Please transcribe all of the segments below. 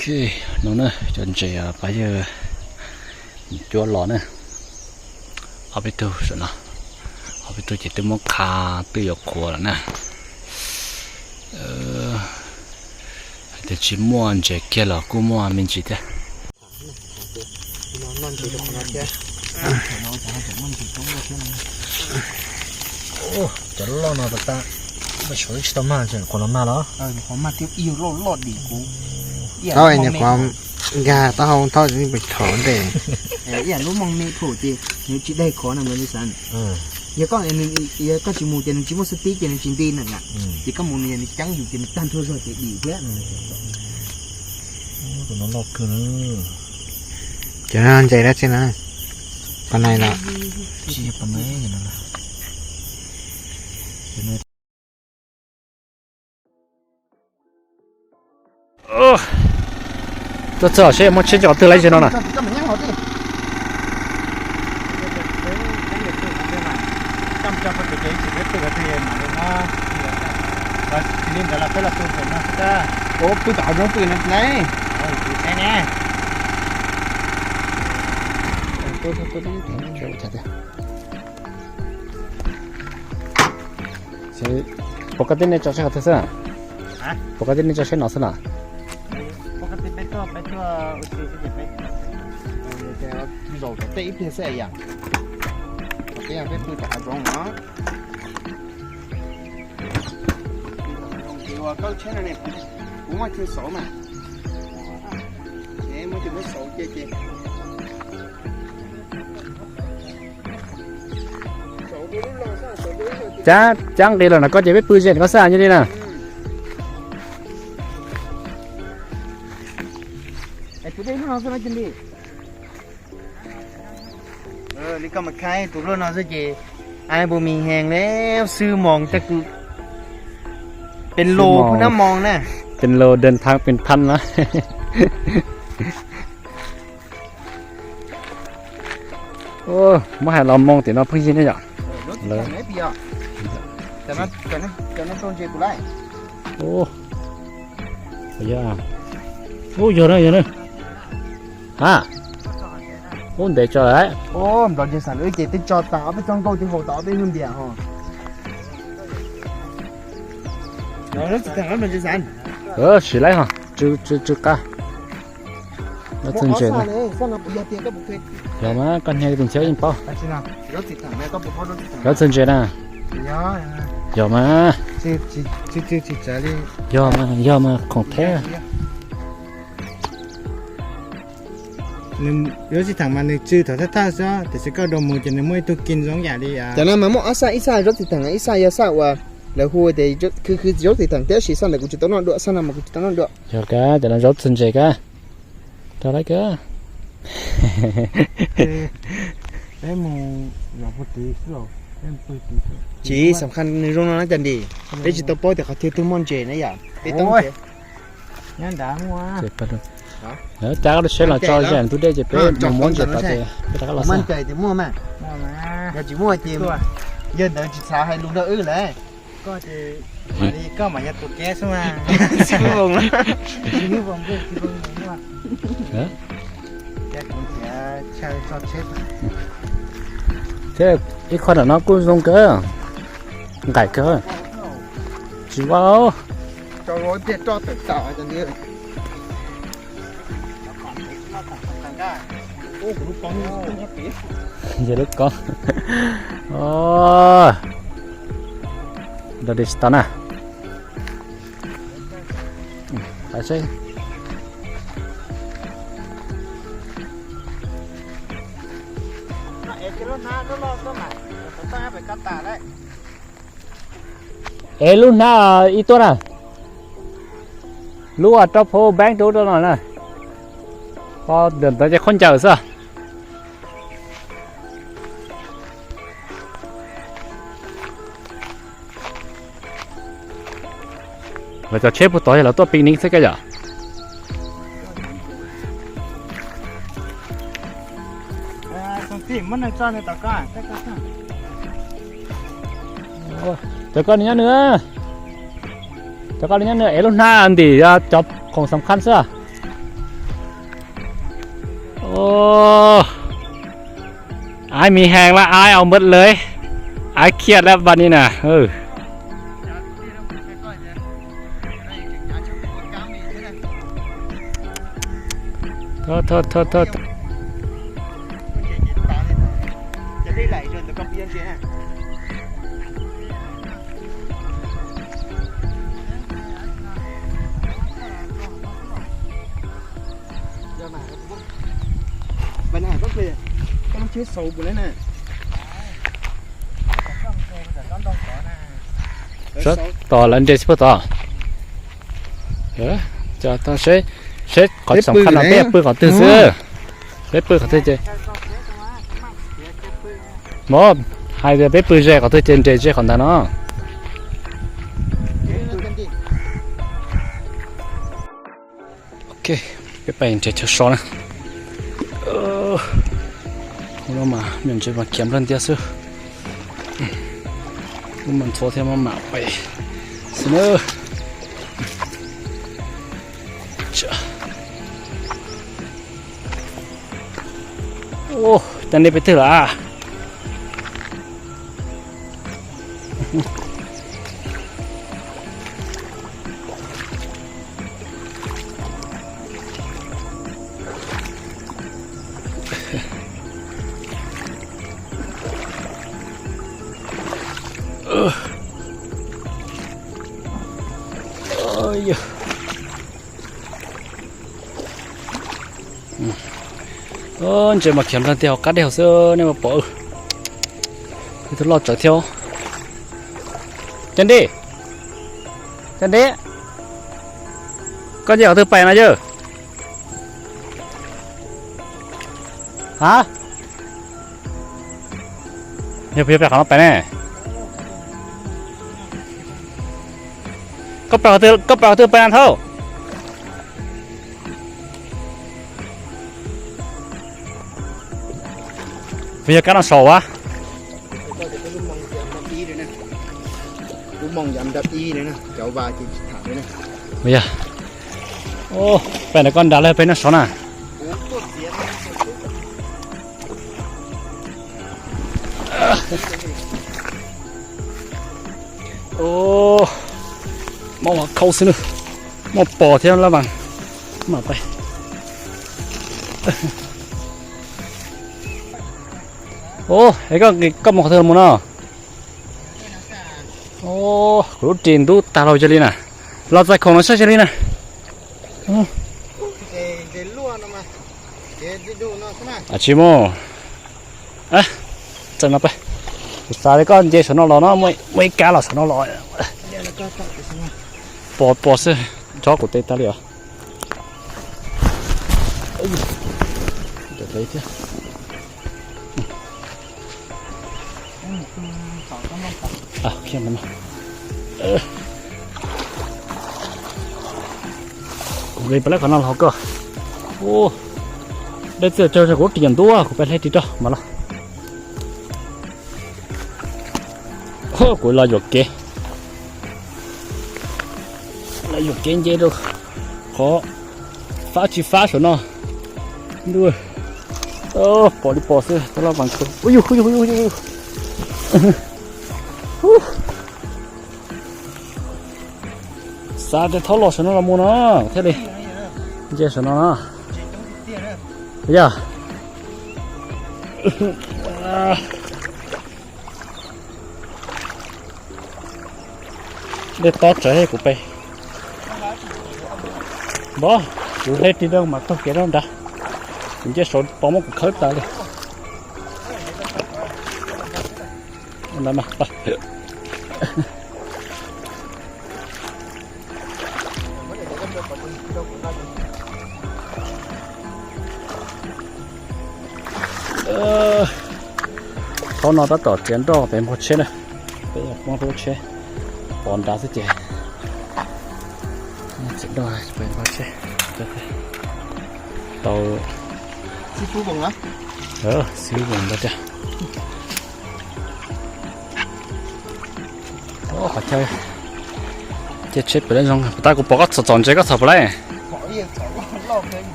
Ok, no na, cov ntses pab yawg cuab los na, ob peb tug saum no, ob peb tug ces twb muab qha twb yuav qhuav lawm na. Hais tias tsis muaj ntses kiag los kuj muaj me ntsis thiab. Cov loj no tas tas, suav tsis tau mag, qhov no mag los. Thaub nyuam qhuav nkag taub hau thaub pes thov ntej. Ib yam lub mooj me phoom ces nws tsis daig khov no mas xav. Yog koj, yog koj tsis mus ces nws tsis muaj xub tib ces nws tsis nti na yom. Ces koj mus nws yog nws ceeb yus ces nws tag nrho zog ces dim thiab. Tus no loj kawg na. Cov no ntses dab tsi na? Pos nais los? Tuaj txog seb muaj tsheb coj qhov twg lawm no na. Ua pw tom qhov zoov pw no ne. Pom koj tib nej tso seb qhov twg xwb. Pom koj tib nej tso seb no xwb na. Zaum tom tej ib pliag xwb yom. Tom tej peb pw tom qhov zoov no. Ces ua koj tsheb no ne, kuv muaj cug xauv mas. Muaj cug muab xauv cia ces. Cab, cab nqis los no koj ces peb pw ze koj xwb nyob li na. Li koj mas khaib tus luaj no xwb ces ai bu mis hees le xwb moos tej kws pes lus pheej nab moos na. Pes lus dej thaj pes thaj na. Muab hais los moos tim no pheej yig ne yom. Ub, yog na, yog na. Ha, ub, ntev tso lawm. Nplov ntses xav lawm ces twb tso tas ob peb tsob nkauj twb haus tas ob peb lub npias ho. Siv laib ho, tsw tsw qab. Lov txog ntses na. Yog mas koj hnia tus ntxhiab yeej paub. Lov txog ntses na. Yog mas. Yog mas, yog mas khoom thiab. Zaub txiv theem mas nws tsw thaum thawj thawj xwb, tiam sis koj dua mus ces nws muaj ib tug kis zoo yam li. Cov no mas muaj ob xaj, ib xaj zaub txiv theem, ib xaj yog xaj uas lawv hu tias khwv khwv zaub txiv theem, tab sis xaj ntawd kuv tsis tau noj dua, xaj no mas kuv tsis tau noj dua. Yog kab, cov no zaub txog ntses kab. Rau lawv kab. Tsis xam khaj nws zoo no na cas nti. Peb tsis tau paub tias qhov twg twg muaj ntses na yom. Peb toob Cab koj lub tsheb los tso ze ntug dej ces peb mus muab ntses tod ces peb rov qab los xwb. Yog tsis muaj ces yawg ntawd tsis xav hais lus nrog wb lawm. Koj mas yog tus keb xwb mas. Thiab ib qho nram no kuj zoo kawg, nqaim kawg. Tsis ua. Ces lub koob. Dog dig tsis tau na. Es lub hnab ib tuaj na. Lub rau phuv npeeb rau no na. Ntawm ntawd ces khaub ncaws xwb. Lawv cov tsheb puag tod yog lawv tuaj picnic xwb kab yom. Cov koj nyob nws, cov koj nyob nws es lub hnab ntim cov khoom xam khaj xwb. Ov, ai mis hees lawm, ai au npawd lawm, ai khiaj lawm npaj ni na. Thov thov thov thov. Tom lawv nres tsis puag tod. Seb qhov tseem qhov no peb pw qhov twg xwb. Peb pw qhov twg ces, mov hais tias peb pw ze qhov twg ces nres ze qhov ntawd no. Ok, peb pais nres chaw so na. Ub, no mas me ntsis mas khiav nplawg ntiag xwb. Lub mas ntxhov thiab maj mam pais xwb na. Ub, cas nej peb twg lawm a? Ntses mas khiav nplawg tiag hauv qab dej hauv xwb nej puas pom. Ib tug loj tsawv thiab. Cov Nti, Cov Nti, koj nce qhov twg pais no yawg? Ha? Yog pais qhov no pais ne? Koj pais qhov twg, koj pais qhov twg pais na thaub? Puas yog kab no saud a? Puas yog? Peb nrad koj nrad lawm peb noj sov na. Mob khau xwb na. Muaj pos thiab lab vas. Mam pais. Ub, es koj, koj mus qhov twg los mus no? Kuv lub ris ntub tag los cia li na. Los txais khoom no saib cia li na. Tsis mus. Txawm no pais. Kuv xav tias koj nce saum no los no, muaj ib kab los saum no los. Pos pos xwb, nrov kuv tes tag li os. Kuv li pab lab qhov no los hauv koj. Dej txwj tsaug kuv ris ntub, kuv pab hle ris rau mas los. Kuv los yuam kev, los yuam kev nce rau qhov fab tsis fab saum no. Ntuj, pos li pos xwb, tab laj vas kawg. Xav tias thaub los saum no los mus no thiaj li nce saum no no. Yog. Dej tob tsawv kuv pes. Npov, kuv hle ris rau mas taug kev rau nrad. Kuv nce saud pos muab kuv khawb tas li. Thaum no tab tom txiav nroj pem npog tsheb na. Peb muab lub tsheb pov nrad xwb ces txiav nroj pem npog tsheb. Tau xib fwb ntawd tiag. Qhov chaw caij tsheb pem lawm zoo, puas tas kuv pom koj txom txom ntses koj txhom puas laib.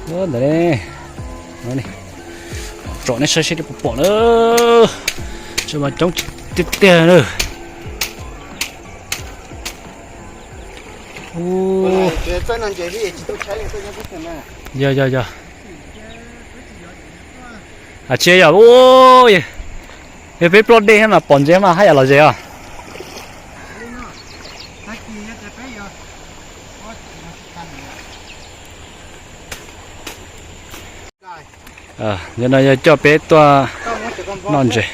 Ntawd ne, tsom nej saib seb puas pom na. Tseem mas coob tiag tiag na. Yog yog yog. Tsis yog, yog peb ploj dej mas pom ntses mas haj yam lom zem os. Yog no yog coj peb tuaj noj ntses.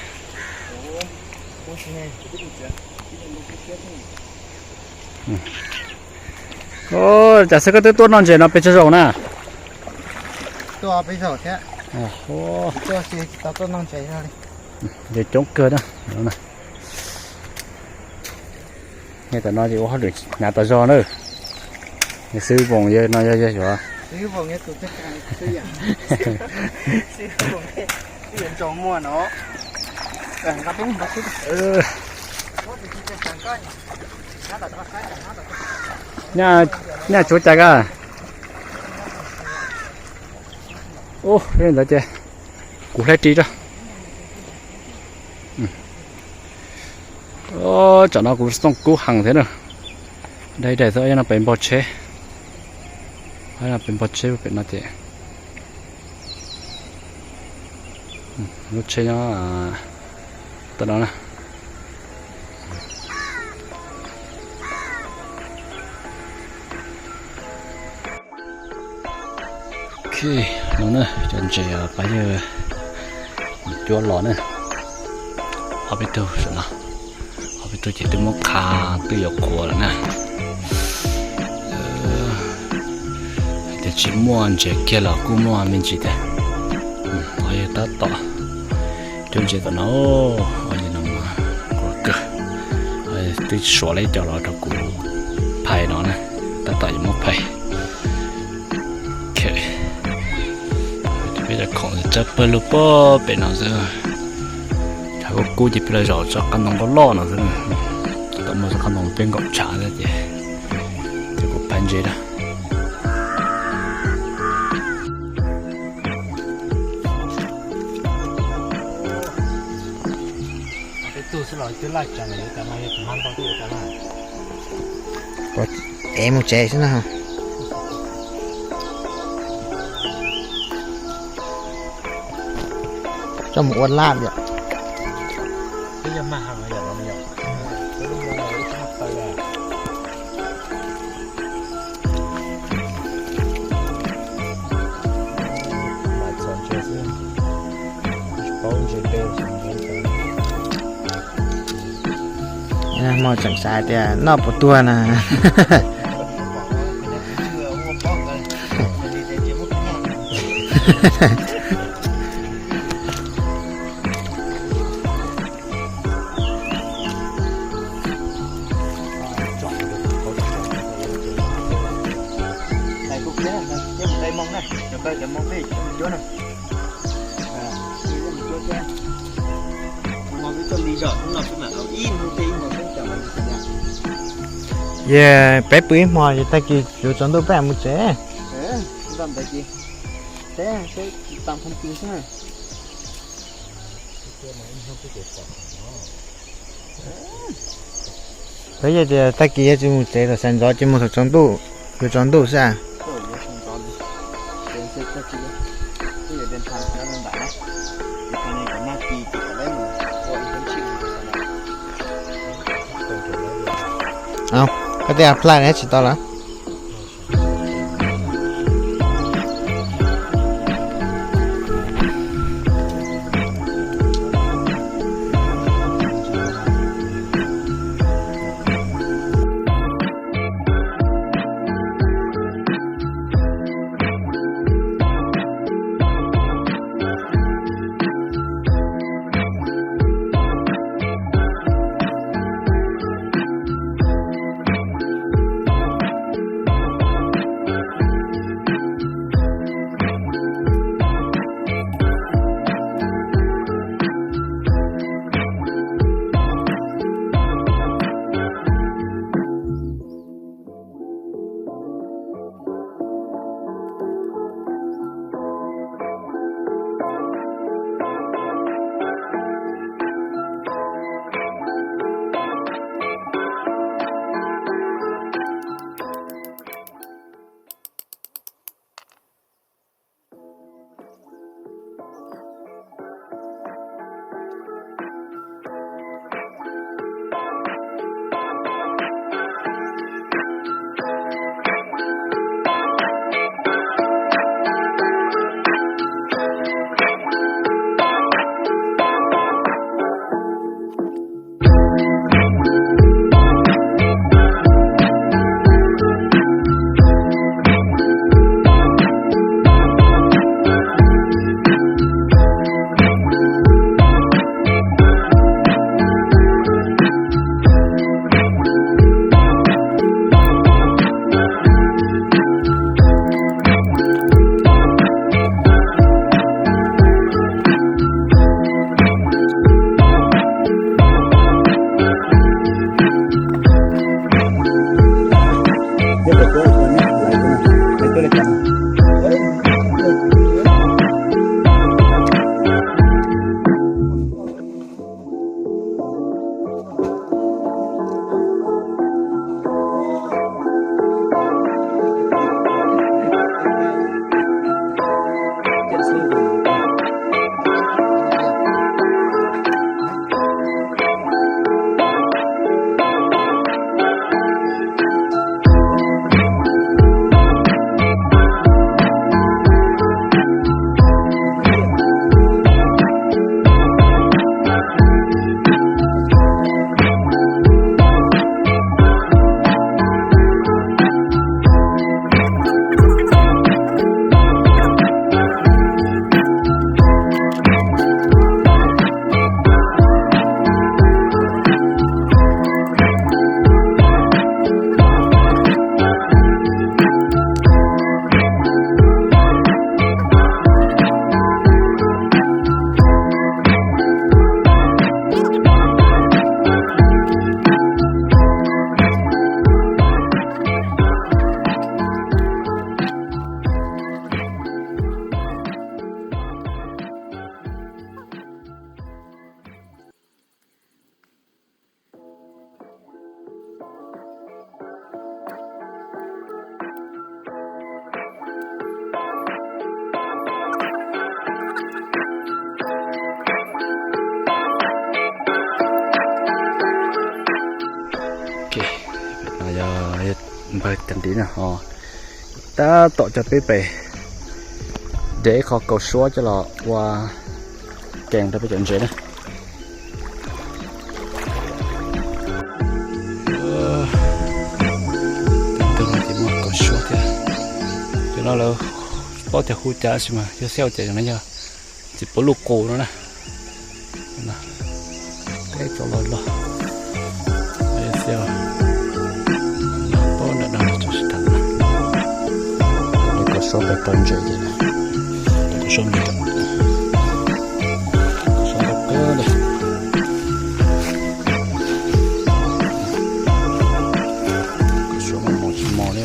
Cas xwb koj twb tuaj noj ntses no pes tsawg zaus na? Coob kawg na. Nyob tom no ces ua hauj lwm hnav tas zog na. Xwb Voos yog no yog yog yuav, nyaj tsuav cas koj? Ub, ntawd ces kuv hlais ris rau. Tsam no kuv xauj kub heev thiab na. Dai dai xwb, no pem npog tsheb. Pem npog tsheb pem no ces lub tsheb nyob tom no na. Ok, no na, cov ntses pab yawg cuab los na. Ob peb tug, ob peb tug ces twb muab qha, twb yuav qhuav lawm na. Hais tias tsis muaj ntses kiag los kuj muaj me ntsis tiag. Yog tab tom cuab ntses tom no, yog no mas qhuav kawg. Twb suav lawm cov los rau kuv phais no na, tab tom yuav muab phais. Peb cov khoom tsawg pawg lug puag pem no xwb. Tshav kub kub ces peb los zaum tsob qab ntoo loj loj no xwb. Tom muaj tsob qab ntoo peb nkaum tshav xwb ces, ces kuv phais ntses na. Ev mus tsev xwb na. Coj mus ua laj yom. Hmo tseem xav tias noj puas tuag na. Yog peb pw ib hmo ces tag kis yuav tsaus ntuj peb mam mus tsev. Peb yog tias tag kis yog tsis mus tsev, thaum sawv ntxov ces mus thaum tsaus ntuj, yuav tsaus ntuj xwb. Koj tej apply na tsis tau lawm. Npawg Cas Dim na ho tab tom coj peb pem de ib qho kaus suab coj los ua kees rau peb cov ntses na. Tus no ces muaj kaus suab thiab. Cov no lawv paub tias hu cas tab sis mas yog xyaum ces no yog txiv puav luj qus no na. Peb cov loj loj, xyaum, paub nram no tso tsis tau. Kaus suab peb rau ntses ces, kaus suab ntses, kaus suab ntau kawg li. Kaus suab mos mos tsis mos li.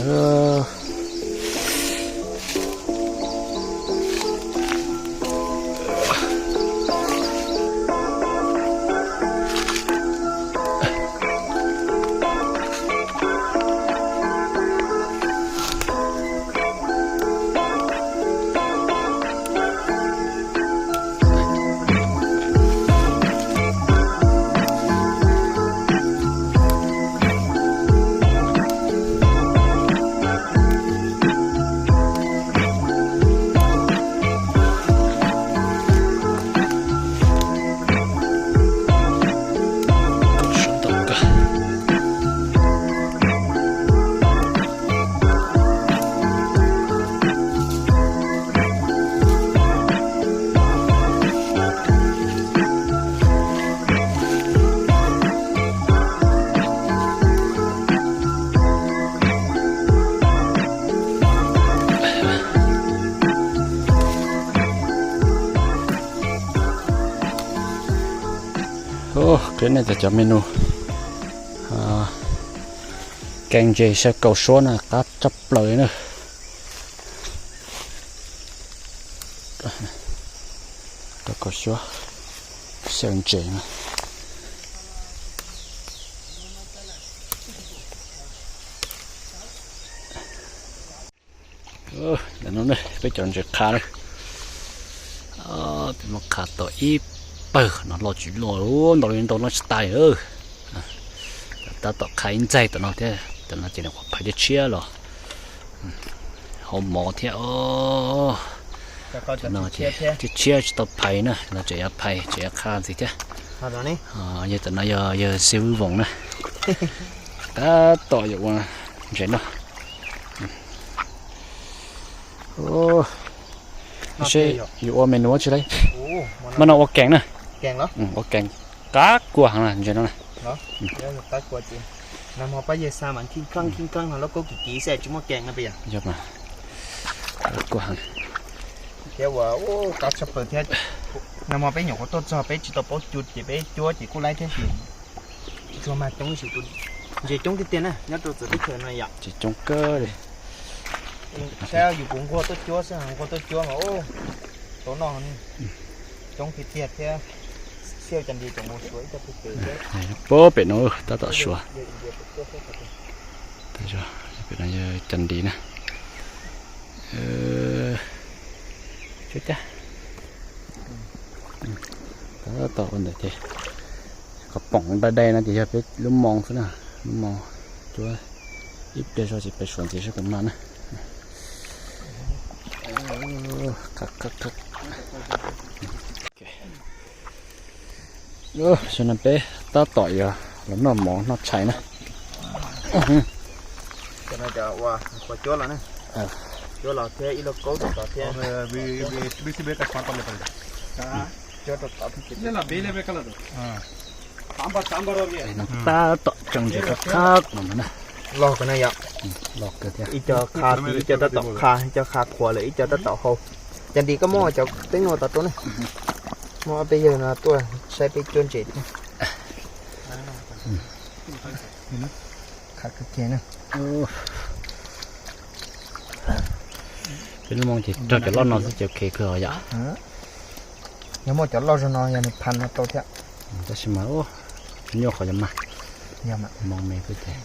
Qhia nej txog cov menu kees ntses xyaw kaus suab na, qab tshaj plaws na. Rau kaus suab xyaw ntses na. Peb cov ntses qha na, peb muab qha tau ib pawg no, loj tsis loj, ntau li ntau no tsis tas. Tab tom qha ib ntxaig tom no thiab, tom no ces nws qhuav phais tshiab tshiab los hauv mov thiab. Tshiab tshiab tsis tau phais na, no tseem yuav phais tseem yuav qha ntxiv thiab. Yog tom no yog yawg Xia Vwj Voos na, tab tom yuav ua ntses noj. Seb yuav ua menu tsi lauj? Mas no ua kees na. Ua kees qab kua heev na ntses no na. Nag hmo pab yawg xa mas khib kheeb khib kheeb ho lub kaub kim kiv xwb tsis muaj kees no peb yog. Qab kua heev. Thiab ua qab tshaj plaws thiab. Nag hmo peb nyuam qhuav tuaj txog peb tsis tau paub cu ces peb cuab ces kuj laib thiab ces tsuag mag coob sis tus ntses coob tiag tiag na nyob rau txawv teb chaws no yom. Ntses coob kawg li. Saib yus puas nquag tuaj cuab xwb, nquag tuaj cuab mas tau noj coob tiag tiag thiab. Xyaw Cas Dis tseem mus suav ib co pem pem thiab. Puag pem no tab tom suav. Pem no yog Cas Dis na. Tab tom ua ntawd ces qhov poom dai dai no ces yog peb lub moo xwb na. Lub moo cuab ib pliag zog ces peb suav ntxiv seb puas mag na. Tam no peb tab tom yuav los noj mov noj tshais na. Cuab los thiab ib lub kaub rau tod thiab. Tab tom tso ntses rov qab no na. Loj kawg na yom. Loj kawg thiab. Ib co qha tid, ib co tab tom qha, ib co qha qhuav lawm, ib co tab tom hau. Cas Dis koj muab cov teeb no tod rau ne. Muab ob peb yawg no tuaj saib peb cuab ntses thiab. Qha kawg kiag na. Peb lub moo ces rau cov loj no xwb ces ok kawg yom. Yog muaj cov loj zog no yog nws phas no tau thiab. Tab sis mas nyuaj qhov yog mag. Yog mas moo me xwb ces.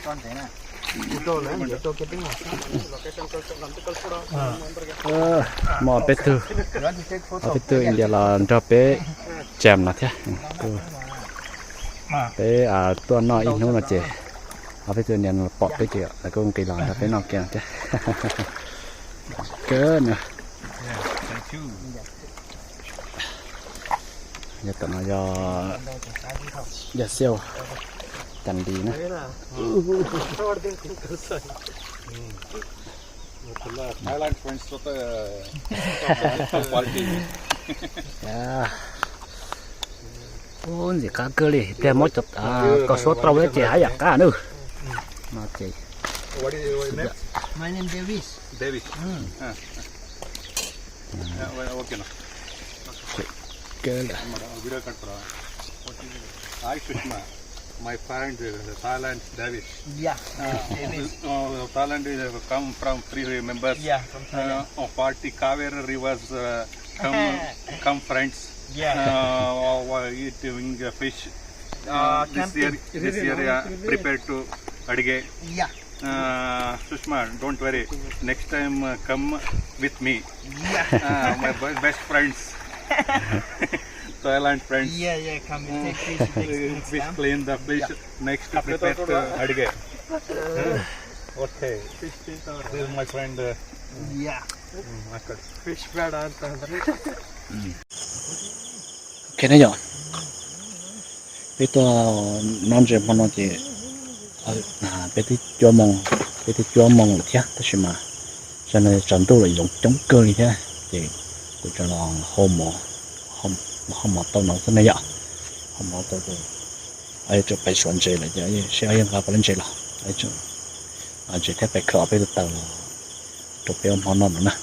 Tso ntses na. Muaj peb tug, ob peb tug India los nrog peb tsam no thiab. Peb tuaj noj ib hnub no ces ob peb tug India no pom peb ces lawv kuj nqis los nrog peb noj kiag thiab. Kawg na. Yog tom no yog, yog xiauj Cas Lis na. Ub, ntxim qab kawg li tiag, muab cov kaus suab rau lawm ces haj yam qab na. No ces, Hi, Sushma. My friend, uh, Thailand, Davis. Yeah, uh, Davis. Uh, Thailand is, uh, come from three members. Yeah, from Thailand. Uh, oh, party Kaveri rivers, uh, come, come friends. Yeah. Uh, uh, eating uh, fish. Uh, this year, this year, uh, prepare to ಅಡುಗೆ. Yeah. Uh, Sushma, don't worry. Next time uh, come with me. Yeah. Uh, my be- best friends. Thailand friends. Yeah, yeah, come and take fish next, next time. Fish, clean the fish. Yeah. Next prepare to ಅಡುಗೆ. Okay. This is my friend. Uh, yeah. Fish ಬೇಡ ಅಂತ ಅಂದ್ರೆ. Okay, no yog. Peb tuaj noj ntses hmo no ces peb twb cuaj moos, peb twb cuaj moos lawm thiab, tab sis mas tam sim no tsaus ntuj lawm, yoov coob kawg li thiab, ces kuv tsuas los hau mov, hau mov tau no xwb ne yom. Hau mov tau ces tsam pais xuas ntses lawm ces seb yog nqa puas lab ntses los, ntses thiab pais khaws ob peb tug taws los rau peb ua hmo noj no na.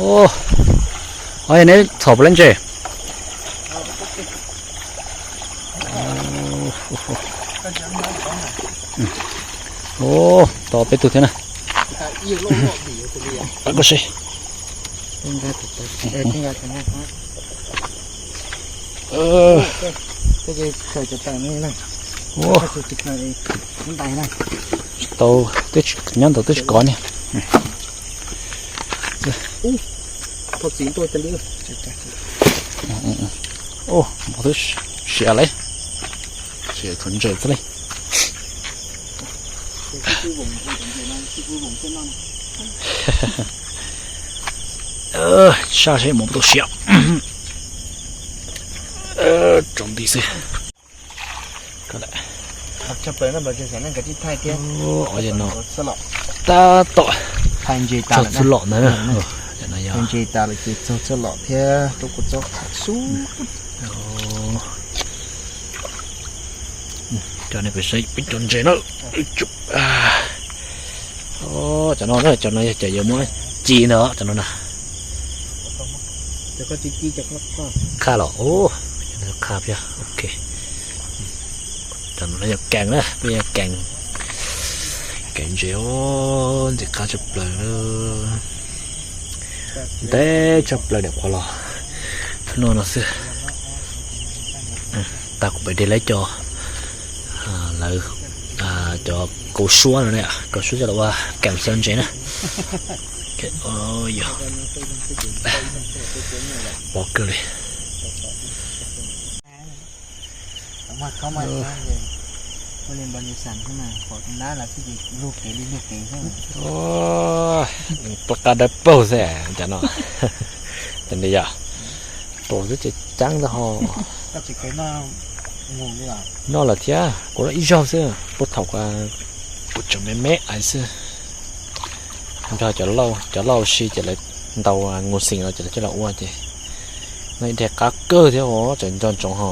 Ua, neb txhom puas lab ntses? Ua, tau peb tug thiab na. Koj seb. Tsis tau, twb tsis nyob ntawd twb tsis kov ne. Ua, mov twb siav lawm, siav txhuv ntses xwb li. Saj seb mov tau siav. Tsaus nti xwb. Tab tom txog txhuv lom ntawd. Ntses tas lawm ces txog txhuv lom thiab rau kuv txob tham xub. Cov nej pem saib peb cov ntses na. Cov no na, cov no yog cov yuav muab ci ntawd, cov no na. Qha los, qha thiab, ok. Cov no yog kees na, peb yog kees, kees ntses, ntxim qab tshaj plaws. Ntev tshaj plaws niam qhuav los hnub no xwb. Tag kuv pem de lawv cov, lawv cov kaus suab no, kaus suab coj los ua kees xyaw ntses na. Pov kawg li. Pab qab dawb paug xwb cov no. Cov no yog, tus twb tseem ceeb ntag ho. Noj lawm thiab, kuv noj ib zaug xwb, puag thaum kuv tseem me me ais xwb. Nrog cov lauj si ces lawv ntaus mus xeem los ces lawv coj los ua ces noj ib daig qab kawg thiab os, tseem nco ntsoov ho.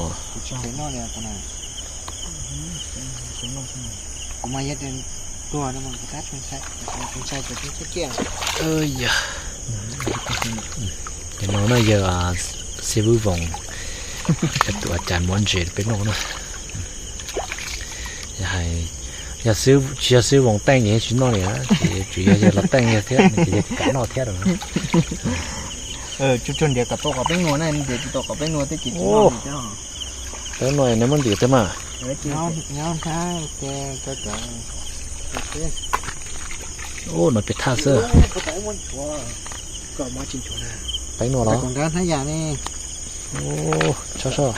Yog, ces no na yog Xib Vwb Voos, tus a cas muab ntses peb noj na. Yog hais, yog tsis yog Xib Vwb Voos teej ces tsis noj li, ces tsuas yog yawg los teej yawg thiab ces yawg tsis kam noj thiab. Tsuas tsuag ntiav kom tau qhov peb nua na, ntiav tsis tau qhov peb nua tej ces tsis noj li thiab. Peb noj neb muab ntim thiab mas. Nyob nyob nthab ces rau cov Ub, no peb thaj xwb. Peeb nuaj los? Ub, tsob soj.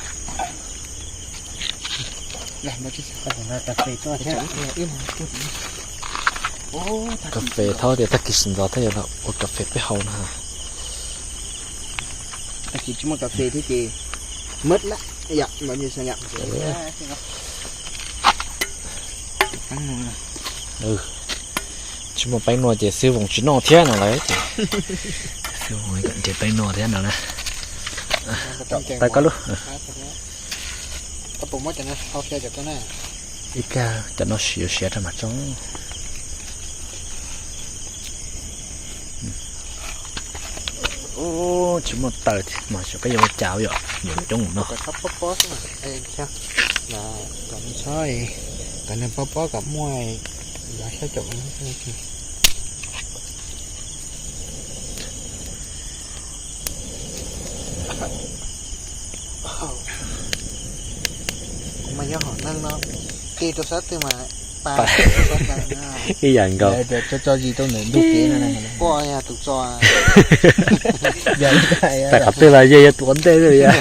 Kas fes thaub tias tag kis sawv ntxov thiaj yuav los ua kas fes peb haus na. Tsis muaj peeb nuaj ces xwb voos tsis noj thiab no lawm ces xwb voos nrhiav peeb nuaj thiab no na. Tawm koj lub. Ib kag cov no siav siav rau mas tso. Ub, tsis muaj taws mas xyov peb yuav ua cas yom, yuav coob no. Kom nws pob pob kom muaj yav sab caum. Kuv mas nyob hom neeg no, qi rau sab twg mas pa ib yam nkaus. Tso tso zis rau ntawm ntug kev no. Poj yog tus tso. Tam qhov twg los yog yog tus ua ntej xwb yom.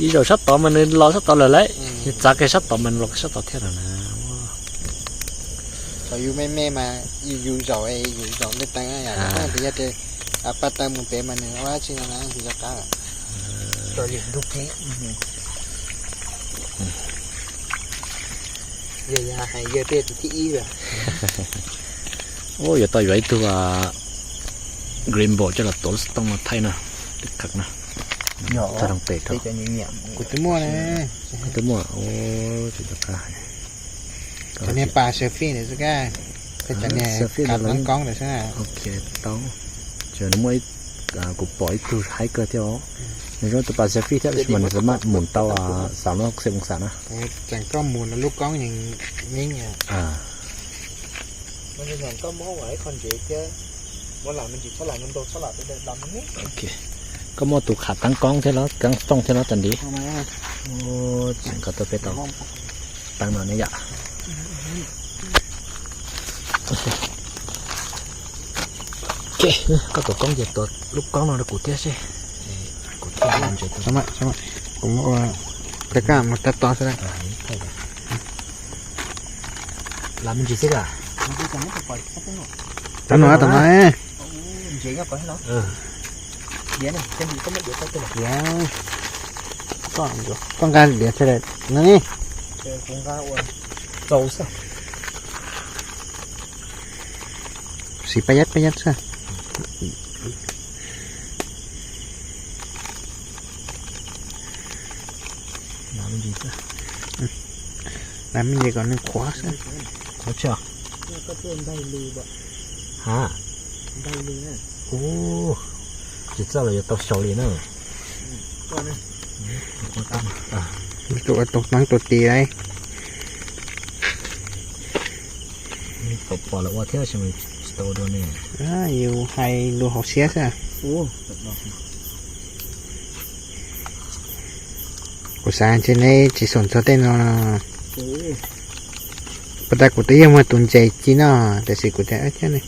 Ib zaug sab tod mas nws los sab tod lawm lauj, yus txav kiag sab tod mas nws los kiag sab tod thiab lawm na. Thaum yus me me mas yus zaum, yus zaum nte teev yom, yog tias pa taw mus pem mas nws ua dab tsi no na tsis nco qab lawm. Yog yog hais yog tej tus thib ib lawm. Ub, yuav tau yuav ib tug green board coj los tuav lub xov tooj no thaij na, twb kheev na. Thaij rau tes rau. Kuv twb muaj na. Kuv twb muaj, tsis nco qab hais. Cov niag pas selfie ntawd xwb kab, cov niag khav toob koob ntawd xwb. Ok, tau. Ces nws muaj, kuv pom ib tug haib kawg thiab os. Nws zoo tus pas selfie thiab tab sis mas nws txawm maj mus tau xav lub xeem xav na. Tseem koj mus lub koob yeej meeb. Koj muaj tus khav toob koob thiab los koob xoob thiab los tas ntiv. Tseem koj tuaj peb tau teeb no ne yom. Koj tus koob ces tuav lub koob no rau kuv thiab seb. Kuv thiaj ntses tau. Kuv muab ua kab mus tab tom xwb. Los me ntsis xwb a. Tam no, tam no. Koj nqa diav thiaj li no ne. Siv pab yab pab yab xwb. Lam me ntsis kom nws qhuav xwb. Qhuav tso. Ha. Ub, tsis txawj los yuav tau xyaum li na. Tus ua tus hmoob tus tis lauj. Pom pom lawv ua thiab tsis tau dua ne. Yus hais lus hauv siab xwb. Kuv xav ntshe neb tsis xav txog tej no. Pas tas kuv twb yog muag tus ntses ci no, tiam sis kuv tias thiab ne.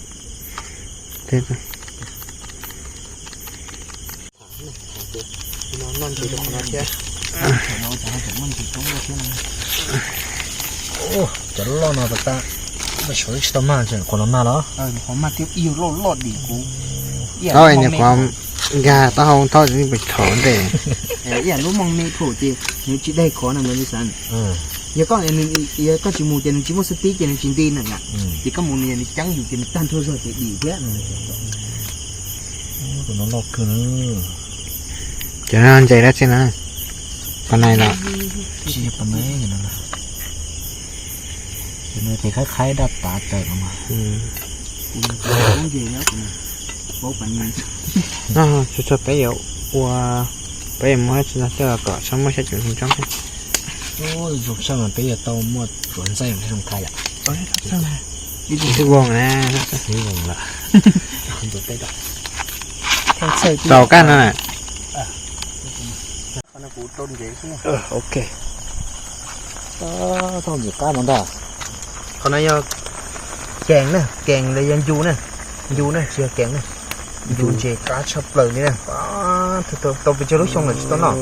Cov loj no tas tas, suav tsis tau mag, qhov no mag los? Nyuam qhuav nkag taub hau thauj pes tshauv ntej. Ib yam lub mooj me phuam ces nws tsis daig khov na mas li xav. Yog koj, yog koj tsis mus ces nws tsis muaj xab tib ces nws tsis nti na yom. Ces koj mus nws ceeb yus ces nws tag nrho zog ces dim thiab. Tus no loj kawg. Cov no ntses dab tsi na? Pas nais los? Tsis yog pas nais. Ces nws ces khaib khaib daj tav tawm no mas. Txhua txhua peb yuav ua, peb yuav muab tsis tau tej los kom txhob muaj xyab cum ntoo coob. Zoo tshaj mas peb yuav tau muaj tsuav ntxaij zoo thaj yom. Xwb voos na. Xwb voos lawm. Tau kaj no na. Ok. Tau ntxim qab no ntag. Qhov no yog kees na, kees los yog ncu na. Ncu na, tsis yog kees na. Ncu ntses qab tshaj plaws li na. Tau pes tsawg lub xyoo lawm tsis tau noj.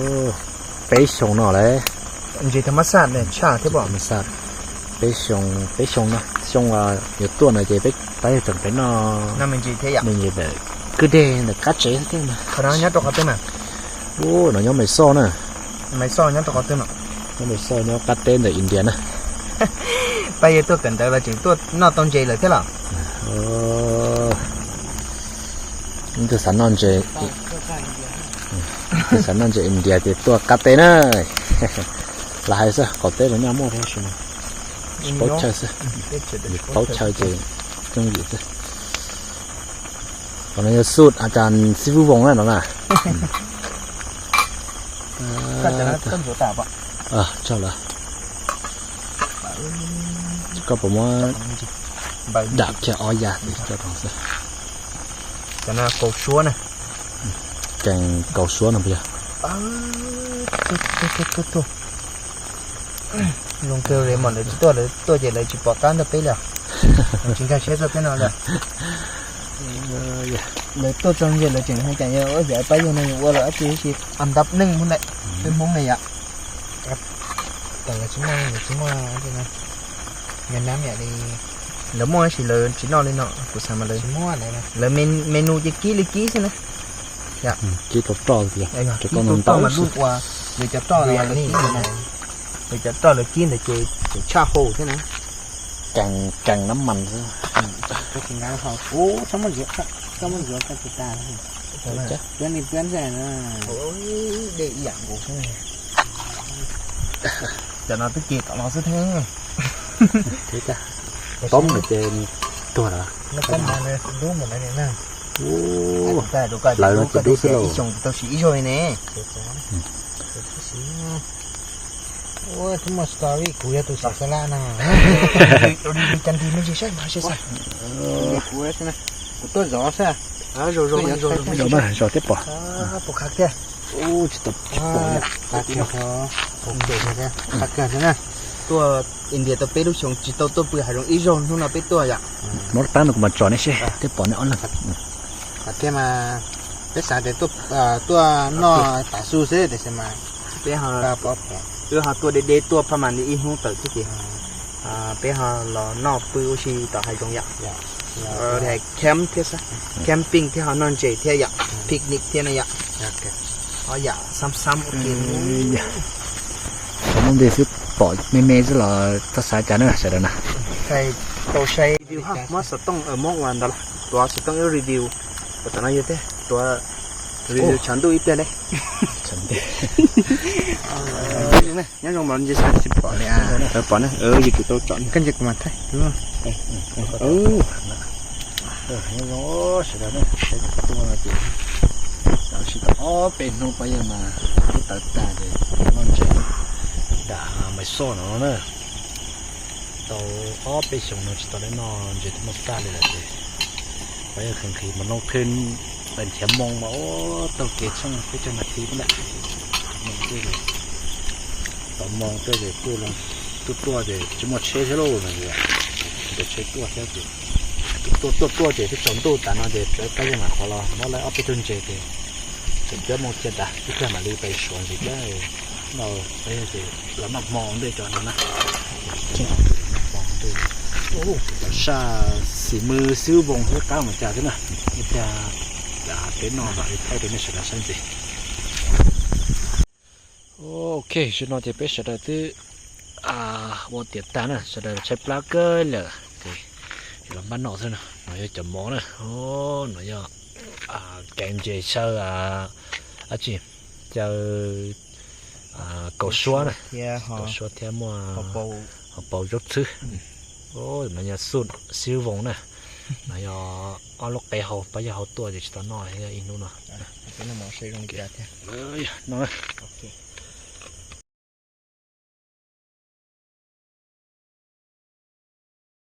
Peb xyoo no lawm. Ntses thas mas xaj tshaj thiab pom. Peb xyoo, peb xyoo no, xyoo yuav tuaj no ces peb pab yog tseem peb noj me ntsis thiab yom. Me ntsis ntawm kwj deg ntawm qab tsev thiab. Qhov no nyob rau qhov twg na? Ub, no nyob Maiv Xoj na. Maiv Xoj nyob rau qhov twg no? Nyob Maiv Xoj nyob qab teb ntawm India na. Pab yog tuaj kawm ntawv los tseem tuaj noj tau ntses lawm thiab los? Twb xav noj ntses, twb xav noj ntses India ces tuaj qab teb na. Los hais xwb, qaum teb los nyaj muaj thiab. Paub chaw xwb, paub chaw ces yooj yim xwb. Qhov no yog xub a cas xib fwb voos na no na. Tso lawm. Koj puas muab dam kiag ob yas coj rau xwb. Cov no kaus suab na. Kees kaus suab no puas yog? Zoo kawg li mas lawv tsis tuaj, lawv tuaj ces lawv tsis pom qab ntawm peb li. Tsis nkag siab txog peb no lawm. Lawv tuaj txog ntshe lawv tseem hais tias yog ua yam pab yog no yus ua los dab tsi, tsis an dab neeg mus ntawm peb Hmoob na yom. Tam lawv tsis muaj, lawv tsis muaj, nab yam li lawv muaj tab sis lawv tsis noj li no, kuv xav mas lawv, lawv menu ces kib li kib xwb na. Kib rau roj, kib rau roj mas lub ua, lawv cov roj, lawv cov roj lawv kib ntawd ces tseem tshaj hau thiab na. Kees, kees nab mas xwb. Koj tsis nqa hau, koj muab ntxuav, koj muab ntxuav koj tsis tas. Peb ni peb xwb na. Dej ib yam nkaus xwb. Cov no twb ces tom no xwb thiab. Toob lawm ces tuag lawm. Hlawv no ces dub xwb lauj. Ib xyoos tau siv ib zaug li ne. Ua too much story, kuv yog tus xav xas laj no. Review cov nrig me ntsis saib mas sib xav. Kuv tuaj zov xwb. Zov mas zov thiab pom. Pom qhov tiag. Tsis tau pom. Qhov tiag, qhov tiag na. Tuaj India tau peb lub xyoos tsis tau tuaj pw hav zoov ib zaug, hnub no peb tuaj yom. Muab lub pab no kuv mam tsom nej seb thiab pom nej ob leeg. Qhov tiag mas peb xav tias tuaj noj tav su xwb tiam sis mas peb ho, wb ho tuaj deb deb tuaj phaj mas li ib hnub tawm xwb ces peb ho los noj pw ua si tom hav zoov yom. Camp thiab xwb, camping thiab ho noj ntses thiab yom, picnic thiab na yom. Ob yam xab xab ua ke. Tau muaj npe xwb, pom me me xwb los txhob xav cas na sawv daws na. Tau saib review ho muab xov tooj mus ua ntawd los tuav xov tooj ib review. Ua tom no yog tiag tuav review tshav ntuj ib pliag li. Nyob zoo mas ntsis xav tsis pom li. Pom na, yus tus tau tsom koj ntsia kuv mas thaij. Nyob zoo sawv daws na, tuaj ces tau tsis tau ob peb hnub pab yawg mas twb tawv tag ces noj ntses dam Maiv Xoj no na. Tau ob peb xyoos no tsis tau noj ntses tau noj tag li lawm ces pab yawg nqhis nqhis mas noo thwj nrhiav moo mas ua taug kev tsheej peb caug nas this xwb ntag. Moo tej, tau moo tej ces tuaj tuaj ces tsis muaj tsheb thiab lauj, ncaws tsheb tuaj thiab ces tuaj tuaj tuaj ces twb tsaus ntuj tas no ces pab yawg mam qhuav los muab lawv ob peb tug ntses ces tseem cuab moo cia tas ib pliag mam li pais suav ntses thiab. No pab yawg ces los noj hmo ua ntej tso no na. Saj xim mws xib voos thiab qab mas cas xwb na. Ib pliag peb noj mam li thaij rau nej sawv daws saib ntxiv. Ok, zaum no ces peb sawv daws twb ua tiav tag na, sawv daws tshaib plab kawg lawm ces los npaj noj xwb na. No yog cov mov na, no yog kev ntses xyaw dab tsi, xyaw kaus suab na, kaus suab thiab muaj hauv paus zaub txhwb. No yog xub xib voos na, no yog ob lub qe hau pab yawg hau tuaj ces tsis tau noj ib hnub no.